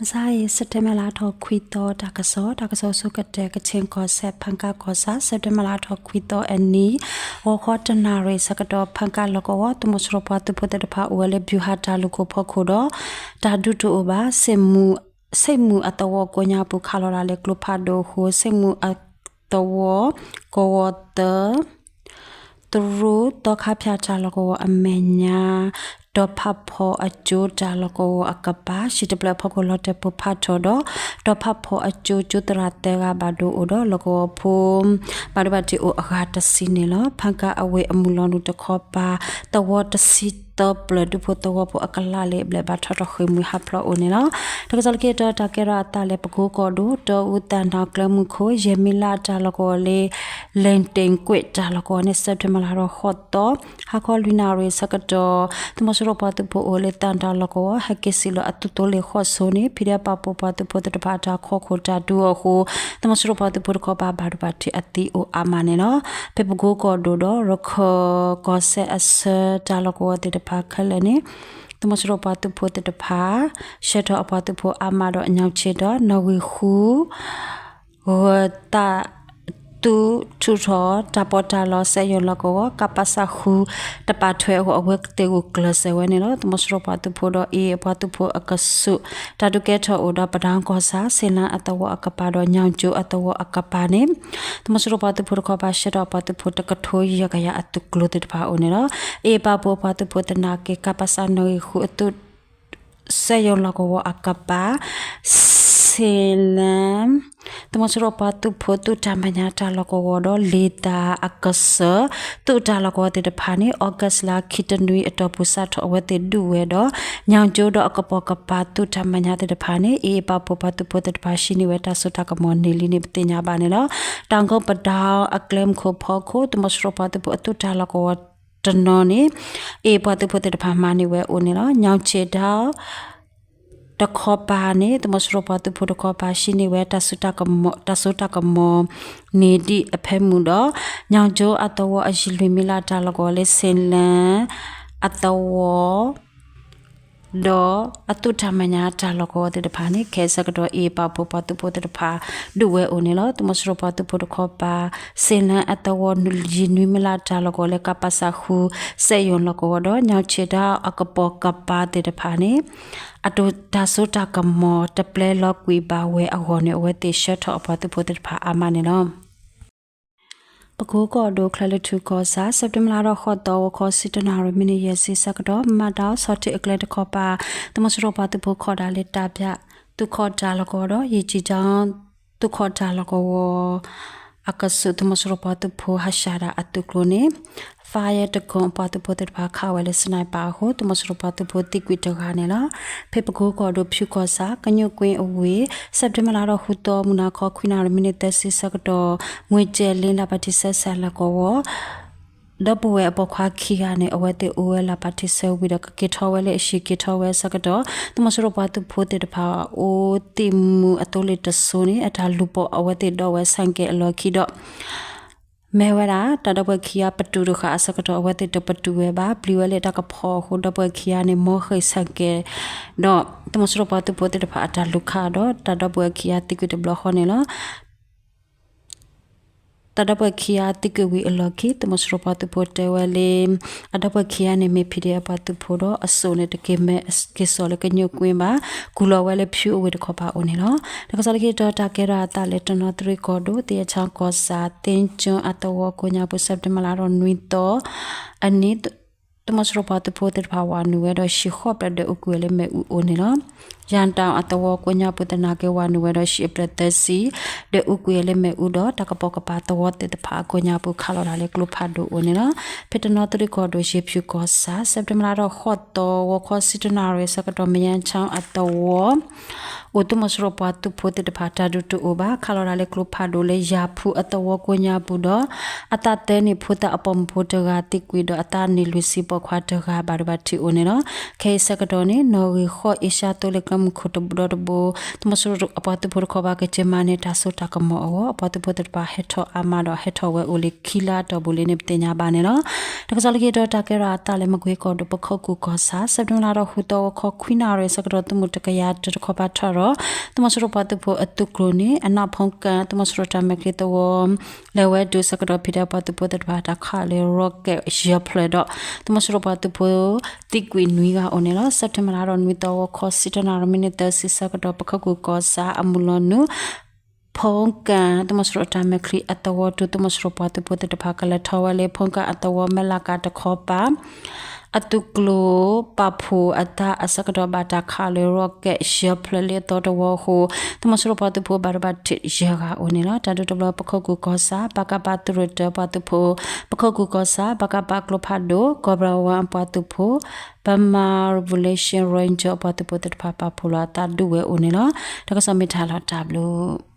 မဆါအံၤ စဲးပထ့ဘၢၣ်လါထီၣ်ခွံသီ တၢ်ကစီၣ်, တၢ်ကစီၣ်ဆိကတၢၢ် ကခ့ၣ်ကီၢ်စဲၣ် ဖၣ်ကၣ်ကီၢ်ဆၣ် စဲးပထ့ဘၢၣ်လါထီၣ်ခွံသီအနံၤ ဂီၤခီတနၣ်ရံၣ်ဆၢကတီၢ် ဖၣ်ကၣ်လီၢ်ကဝီၤ သုးမီၤစိရိၤပှၤသုးဖိသ့ၣ်တဖၣ်အိၣ်ဝဲလၢ ဗျူဟာ တၢ်လုၢ်ခိၣ်ဖီခိၣ်ဒီး တၢ်ဒုးတအိၣ်ဘၣ် ဆ့ၣ်မူးအသဝီကိးညါပူၤ ခးလီၤဒၣ်လၢကျိဖးဒိၣ်အဃိ ဆ့ၣ်မူးအသဝီ ကဝီၤသၢ တရူး သီခါဖၠၣ်တၢ်လီၢ်ကဝီၤအမဲာ်ညါ ဒီဖးဖီအကၠိတၢ်လီၢ်ကဝီၤအကပၤ ဟံၣ်တဖျၢၣ်အဖီခိၣ်လီၤတဲာ်ပိၢ်ဖးထီၣ်ဒီး ဒီဖးဖီအကၠိကၠိသရၣ်သၢဂၤဘၣ်ဒိအိၣ်ဒီး လီၢ်ကဝီၤဖိ ဘၣ်ဒိဘၣ်ထံးအိၣ်အဂၤတဆံန့ၣ်လီၤ. ဖၣ်ကၣ်အဝ့ၢ်အမုၢ်လီၤနုာ်တခီပၤ သဝီတဆံသၢဖျၢၣ် ဒူဖိသဝီဖိအကလးလၢအဘျဲၣ်ဘၣ်ထီၣ်ထီၣ်ဃ့ၢ်မှံဟးဖျိးအိၣ်န့ၣ်လီၤ. တၢ်ကစီၣ်လၢခံတတီၤ တၢ်ကဲထီၣ်အသးလၢပကိကီၢ်ဒိၣ် တီအူသၣ်နီၣ်ကျဲမုၢ်ခိၣ် ယဲၢ်မံလးတၢ်လီၢ်ကဝီၤလၢ လ့ၣ်တ့ၣ်ကွဲးတၢ်လီၢ်ကဝီၤန့ၣ် စဲးပထ့ဘၢၣ်လါထီၣ်ဃိးသီ ဟါခီလွံၢ်နၣ်ရံၣ်ဆၢကတီၢ် သုးမီၤစိရိၤပှၤသုးဖိအိၣ်လၢသၣ်တၢ်လီၢ်ကဝီၤ ဟဲက့ၤစံၣ်လီၤအသုးသိလ့ၣ်ဃိးစိန့ၣ် ဖံးဒဲးပာ်ဖှိၣ်ပှၤသုးဖိသ့ၣ်တဖၣ်အတၢ်ခိးခိၣ်တၢ်ဒုးအဃိ သုးမီၤစိရိၤပှၤသုးဖိတခီပၤဘၣ်ဒိဘၣ်ထံးအသံအိၣ်အါမးန့ၣ်လီၤ. ဖဲပကိကီၢ်ဒိၣ်ဒီး ရခၢၣ်ကီၢ်စဲၣ်အဆၢတၢ်လီၢ်ကဝီၤသ့ၣ်တဖၣ်ခဲလၢာ်န့ၣ် သုးမီၤစိရိၤပှၤသုးဖိသ့ၣ်တဖၣ် ဆှၢထီၣ်အပှၤသုးဖိအါမးဒီး ညီၣ်ဆံးဒီး နီၣ်ဂံၢ်ဃု ဂၢၤသး သုးထုးထီၣ် တၢ်ပီးတၢ်လီ စဲယိၣ်လီၢ်ကဝီၤ ကပစၢ်ဃု တပာ်ထွဲအဂီၢ် အဝဲသ့ၣ်ဂုာ်ကျဲးစၢးဝဲန့ၣ်လီၤ. သုးမီၤစိရိၤပှၤသုးဖိဒီး အ့ၣ် အပှၤသုးဖိအကဆူး တၢ်ဒုးကဲထီၣ်အိၣ်ဒီး ပဒၣ်ကီၢ်ဆၣ် ဆ့ၣ်လၣ်အသဝီအကပၤဒီး ညီၣ်ကၠိအသဝီအကပၤန့ၣ် သုးမီၤစိရိၤပှၤသုးဖိတခီပၤ ဆှၢထီၣ်အပှၤသုးဖိတကထိယဲၢ်ကယၤအသုးကျိၤသ့ၣ်တဖၣ်အိၣ်န့ၣ်လီၤ. အ့ၣ် ပာ်ဖှိၣ်ပှၤသုးဖိသနာ်က့ ကပစၢ်နီၣ်ဂံၢ်ဃုအသုး စဲယိၣ်လီၢ်ကဝီၤအကပၤ ဆ့ၣ်လၣ် သုးမီၤစိရိၤပှၤသုးဖိသုးတၢ်မဲာ်ညါတၢ်လီၢ်ကဝီၤဒီး လ့ၣ်သၣ်အကစၢၢ် သုးတၢ်လီၢ်ကဝီၤသ့ၣ်တဖၣ်န့ၣ် August လါခံတနွံအတီၢ်ပူၤစးထီၣ်အဝဲသ့ၣ်ဒုးဝဲဒီး ညီၣ်ကၠိဒီးအကပိာ်ကပၤသုးတၢ်မဲာ်ညါသ့ၣ်တဖၣ်န့ၣ် အ့ၣ် ပာ်ဖှိၣ်ပှၤသုးဖိသ့ၣ်တဖၣ်ဟံးန့ၢ်ဝဲတၢ်စိတၢ်ကမီၤန့ၢ်လံန့ၣ် ပသ့ၣ်ညါဘၣ်န့ၣ်လီၤ. တၢ်ကီပဒၣ်အကျဲမုၢ်ခိၣ်ဖီခိၣ် သုးမီၤစိရိၤပှၤသုးဖိအသုးတၢ်လီၢ်ကဝီၤတနီၤန့ၣ် အ့ၣ် ပှၤသုးဖိသ့ၣ်တဖၣ်မၤန့ၢ်ဝဲအိၣ်န့ၣ်လီၤ. ညီၣ်ဆံးဒၣ် တခီပၤန့ၣ် သုးမီၤစိရိၤပှၤသုးဖိတခီပၤ ဟံးန့ၢ်ဝဲတၢ်စိတၢ်ကမီၤ တၢ်စိတၢ်ကမီၤန့ၢ်ဒံးအဖၢမုၢ်ဒီး ညီၣ်ကၠိအသဝီအယံၤလွံၢ်မံလၢတၢ်လီၢ်ကဝီၤလၢ ဆ့ၣ်လၣ်အသဝီ ဒီးအသုးတၢ်မဲာ်ညါတၢ်လီၢ်ကဝီၤသ့ၣ်တဖၣ်န့ၣ် ခဲအံၤဆၢကတီၢ် အ့ၣ် ပာ်ဖှိၣ်ပှၤသုးဖိသ့ၣ်တဖၣ် ဒုးဝဲအိၣ်န့ၣ်လီၤ. သုးမီၤစိရိၤပှၤသုးဖိတခီပၤ ဆ့ၣ်လၣ်အသဝီယံၤနွံမံလၢတၢ်လီၢ်ကဝီၤလၢ ကပစၢ်ဃု စဲယိၣ်လီၢ်ကဝီၤဒီး ညီၣ်ဆံးဒၣ်အကပိာ်ကပၤသ့ၣ်တဖၣ်န့ၣ် အတၢ်စိတၢ်ကမီၤတပျဲလီၤကွံာ်ဘၣ်ဝဲအဂီၢ်န့ၣ် အဝဲသ့ၣ်ဆှၢထီၣ်အပှၤသုးဖိသ့ၣ်တဖၣ်အါမးန့ၣ်လီၤ. ပကိကီၢ်ဒိၣ် ချၢၣ်လွံၢ်ထူၣ်ကီၢ်ဆၣ် စဲးပထ့ဘၢၣ်လါထီၣ်ဃိးသီ ဂီၤခီဆံတနၣ်ရံၣ် မံးနံးယဲၢ်ဆံဆၢကတီၢ် မၤတၢ်ဆီၣ်တံၢ်အကျဲတခီပၤ သုးမီၤစိရိၤပှၤသုးဖိခိးဒၣ်လၢ တၢ်ပၠးသုးခိးတၢ်လီၢ်ကဝီၤဒီး ယံာ်ကၠံၣ်ကၠီ သုးခိးတၢ်လီၢ်ကဝီၤ အကဆူး သုးမီၤစိရိၤပှၤသုးဖိဟးရှးတၢ်အသုးကျိၤန့ၣ် Fire Dragon ပှၤသုးဖိသ့ၣ်တဖၣ်ခးဝဲလၢ sniper အဃိ သုးမီၤစိရိၤပှၤသုးဖိသံကွံာ်တဂၤန့ၣ်လီၤ. ဖဲပကိကီၢ်ဒိၣ် ဖၠူၣ်ကီၢ်ဆၣ် ကညိၣ်ကွ့အဝ့ၢ် စဲးပထ့ဘၢၣ်လါထီၣ်ဃုသီ မုၢ်နၤခီခွံနၣ်ရံၣ် မံးနံးသၢဆံဆၢကတီၢ် ငွေကျဲလ့ လၢ်ပၣ်ထံဆၢဆဲးလၢကဝီၤ ဒီပုၢ်ဝဲၢ်အပိာ်ခွါခံဂၤန့ၣ် အဝဲသ့ၣ်အိၣ်ဝဲလၢ်ပၣ်ထံဆၢဝံၤဒီး ကက့ၤထီၣ်ဝဲလၢအဟံၣ် က့ၤထီၣ်ဝဲဆၢကတီၢ် သုးမီၤစိရိၤပှၤသုးဖိသ့ၣ်တဖၣ် အိၣ်သံးမူးအသိလ့ၣ်တစိၤန့ၣ် အတၢ်လူၤပိာ်အဝဲသ့ၣ်ဒီးဝဲဆၣ်ကဲၣ်အလီၢ်ခံဒီး မဲဝဲဒၣ် တၢ်ဒီပုၢ်ဝဲၢ်ခံဂၤပတုာ်တဃာ်အဆၢကတီၢ် အဝဲသ့ၣ်တပတုာ်ဝဲဘၣ် ပျံၤဝဲလၢတၢ်ကဖီအဃိ ဒီပုၢ်ဝဲၢ်ခံဂၤန့ၣ် မီၢ်ဃ့ၢ်ဆၣ်ကဲၣ် ဒီး သုးမီၤစိရိၤပှၤသုးဖိသ့ၣ်တဖၣ်အတၢ်လူၤခးဒီး တၢ်ဒီပုၢ်ဝဲၢ်ခံဂၤသံကွံာ်တဘျီဃီန့ၣ်လီၤ. တၢ်ဒီပုၢ်ဝဲၢ်ခံဂၤသံကွံာ်ဝံၤအလီၢ်ခံ သုးမီၤစိရိၤပှၤသုးဖိတဲဝဲလၢ အဒီပုၢ်ဝဲၢ်ခံဂၤန့ၣ်မ့ၢ် ဖံးဒဲး အပှၤသုးဖိဒီးအစိၣ်န့ၣ် တက့ၤမဲက့ၤစိာ်လၢကညိၣ်ကွ့ဘၣ် ကူၣ်လီၤဝဲလၢဖၠူၣ်အဝ့ၢ်တခီပၤအိၣ်န့ၣ်လီၤ. တၢ်ကစီၣ်လၢခံတတီၤ တၢ်ကဲထီၣ်အသးလၢတနီသရံၣ်ကီၢ်ဒိၣ် သယဲၣ်ချီၣ်ကီၢ်ဆၣ် သ့ကၠိအသဝီကိးညါပူၤ စဲးပထ့ဘၢၣ်လါထီၣ်နွံသီအနံၤ သုးမီၤစိရိၤပှၤသုးဖိသ့ၣ်တဖၣ်ဝးနုာ်ဝဲဒီး ဟံၣ်ဃိးဖျၢၣ်ဒွဲၣ်အူကွံာ်ဝဲလၢမ့ၣ်အူအိၣ်န့ၣ်လီၤ. ယၣ်တၢ်အသဝီကိးညါပူၤသနာ်က့ ဝးနုာ်ဝဲဒီး ဟံၣ်အဖျၢၣ်သၢဆံ ဒွဲၣ်အူကွံာ်ဝဲလၢမ့ၣ်အူဒီး တၢ်ကပိာ်ကပၤသဝီသ့ၣ်တဖၣ်အကိးညါပူၤ ခးလီၤဒၣ်လၢကျိဖးဒိၣ်အိၣ်န့ၣ်လီၤ. ဖဲတနီသရံၣ်ကီၢ်ဒိၣ် ယ့ၣ်ဖၠူၣ်ကီၢ်ဆၣ် စဲးပထ့ဘၢၣ်လါထီၣ်ဃိးသီ ဂီၤခီဆံတနၣ်ရံၣ်ဆၢကတီၢ် မယါချီအသဝီ အိၣ်သုးမီၤစိရိၤပှၤသုးဖိသ့ၣ်တဖၣ် တၢ်ဒုးတအိၣ်ဘၣ် ခးလီၤဒၣ်လၢကျိဖးဒိၣ်လၢယၣ်ဖူအသဝီကိးညါပူၤဒီး အသးသၢနံၣ်ဖိသၣ်အပိာ်မုၣ်ဖိတဂၤ သံကွံာ်ဒီးအသးနံၣ်လွံၢ်ဆံပိာ်ခွါတဂၤ ဘၣ်ဒိဘၣ်ထံးအိၣ်န့ၣ်လီၤ. ခဲအံၤဆၢကတီၢ်န့ၣ် နီၣ်ဂံၢ်ဃိးအ့ရှါသိလ့ၣ်ကျါ မူခိၣ်တဘိဒီတဘိ သုးမီၤစိရိၤအပှၤသုးဖိတခီပၤ ကစၢၢ်မၤန့ၢ်တၢ်စိတၢ်ကမီၤအဂီၢ် အပှၤသုးဖိသ့ၣ်တဖၣ်ဟဲထီၣ်အါမးဒီး ဟဲထီၣ်ဝဲအိၣ်လၢခံလါအတီၢ်ပူၤလံန့ၣ် ပသ့ၣ်ညါဘၣ်န့ၣ်လီၤ. တၢ်ကစီၣ်လၢခံတီၤ တၢ်ကဲထီၣ်အသးလၢ မကွ့ကီၢ်ဒိၣ် ပခိၣ်ကူၣ်ကီၢ်ဆၣ် စဲးပထ့ဘၢၣ်လါဒီးဃုသီ ဂီၤခီခွံနၣ်ရံၣ်အဆၢကတီၢ် သုးမုၢ်တကယၤတၢတခီပၤထီၣ်ဒီး သုးမီၤစိရိၤပှၤသုးဖိအသုးကျိၤန့ၣ် အနးဖီကၣ် သုးမီၤစိရိၤတၢ်မဲာ်ချံသဝီ လဲၤဝဲဒိၣ်အဆၢကတီၢ် ဖံးဒဲးပှၤသုးဖိသ့ၣ်တဖၣ် တၢ်ခးလၢ rocket ယဲၢ်ဖျၢၣ်ဒီး သုးမီၤစိရိၤပှၤသုးဖိ သံကွံာ်နွံဂၤအိၣ်န့ၣ်လီၤ. စဲးပထ့ဘၢၣ်လါဒီးနွံသီ ဂီၤခီဆံတၢနၣ်ရံၣ် မံးနံးသၢဆံဆၢကတီၢ် ပခိၣ်ကူၣ်ကီၢ်ဆၣ်အမုၢ်လီၤနုာ် ဖီကၣ် သုးမီၤစိရိၤတၢ်မဲာ်ချံအသဝီတုၤ သုးမီၤစိရိၤပှၤသုးဖိသ့ၣ်တဖၣ် ကလဲၤထီၣ်ဝဲလၢ ဖီကၣ်အသဝီ မဲၣ်လးကၤတခီပၤ အသုးကျိၤ ပာ်ဖှိၣ်အသးအဆၢကတီၢ် ဘၣ်တၢ်ခးလၢ rocket ယဲၢ်ဖျၢၣ်လၢအသီတဝီအဃိ သုးမီၤစိရိၤပှၤသုးဖိဘၣ်ဒိဘၣ်ထံးယဲၢ်ဂၤအိၣ်န့ၣ်လီၤ. တၢ်ဒုးတဘျီ ပခိၣ်ကူၣ်ကီၢ်ဆၣ် ပကပ သုးရ့ၣ်တၢပှၤသုးဖိ ပခိၣ်ကူၣ်ကီၢ်ဆၣ် ပကပ ကျိဖးဒိၣ် ကီၢ်ဘြၣ်ဝါအပှၤသုးဖိ Burma Revolution Ranger အပှၤသုးဖိသ့ၣ်တဖၣ် ပာ်ဖှိၣ်လီၤအသးဒုးဝဲအိၣ်န့ၣ်လီၤ. တၢ်ကစီၣ်မ့ၢ်တၢ်လီၤ တၢ်ဘျုး